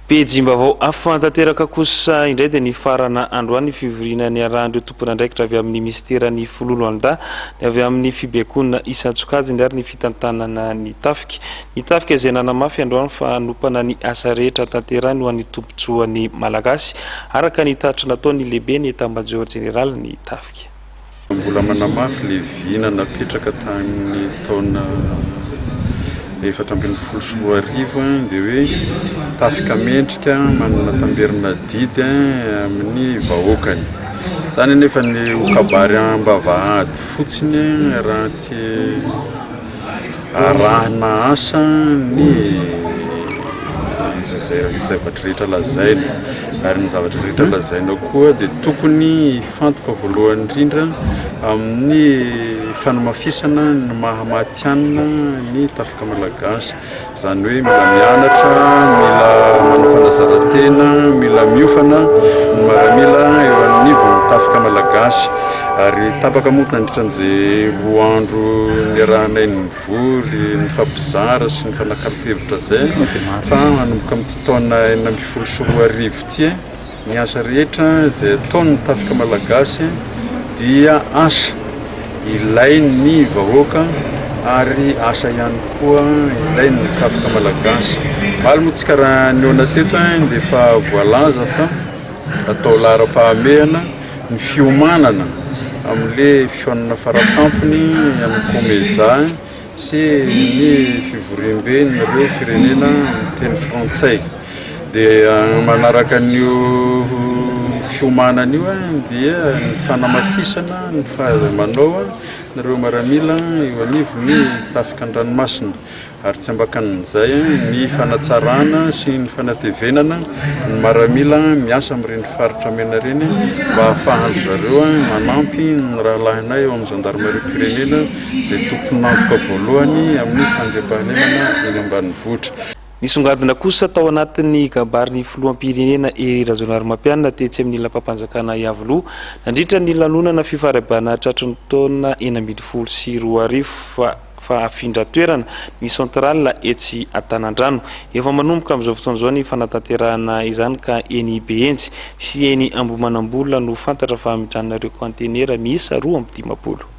Pejim-baovao hafa tanteraka kosa indray dia nifarana androany ny fivoriana niarahan'ireo tompon'andraikitra avy amin'ny minisiteran'ny Foloalindahy, ny avy amin'ny fibaikoana isan-tsokajiny ary ny fitantanana ny tafika. Ny tafika izay nanamafy androany fa hanompana ny asa rehetra tanterahiny ho an'ny tombontsoan'ny Malagasy, araka ny tatitra nataon'ny lehiben'ny Etamajaoro jeneralin'ny tafika. Mbola manamafy ilay vina napetraka tamin'ny taona 2014 dia hoe tafika mendrika manana tamberin'adidy amin'ny vahoakany. Izany anefa ny ho kabary am-bavahady fotsiny raha tsy Arahina asa ny izay zavatra rehetra lazaina ary ny zavatra rehetra lazaina koa dia tokony hifantoka voalohany indrindra amin'ny fanamafisana ny maha matihanina ny tafika malagasy. Izany hoe mila mianatra, mila manao fanazaran-tena, mila miofana ny maramila eo anivon'ny tafika malagasy. Ary tapaka moa nandritra an'izay roa andro niarahanay nivory, nifampizara sy nifanakalo-kevitra izay fa manomboka amin'ity taona 2016 ity ny asa rehetra izay ataon'ny tafika malagasy dia asa ilain'ny vahoaka ary asa ihany koa ilain'ny tafika malagasy. Omaly moa tsika raha nihaona teto dia efa voalaza fa atao laharam-pahamehana ny fiomanana amin'ilay fihaonana faratampony amin'ny Comesa sy ny fivoriamben'ireo firenena miteny frantsay. Dia manaraka an'io fiomanana io dia ny fanamafisana ny fahaiza-manao ireo miaramila eo anivon'ny tafika an-dranomasina. Ary tsy ambakan'izay ny fanatsarana sy ny fanatevenana ny maramila miasa amin'ireny faritra mena ireny mba hahafahan-dry zareo manampy ny rahalahinay ao amin'ny zandarimariam-pirenena izay tompon'antoka voalohany amin'ny fandriampahalemana eny ambanivohitra. Nisongadina kosa tao anatin'ny kabarin'ny filoham-pirenena Hery Rajaonarimampianina tetsy amin'ny lapam-panjakana Iavoloha nandritra ny lanonana fifarebana tratry ny taona 2016 fa fa hafindra toerana ny centrale etsy Antanandrano. Efa manomboka amin'izao fotoana izao ny fanatanterahana izany ka eny Behenjy sy eny Ambohimanambola no fantatra fa hamindrana ireo kaontenera miisa 52.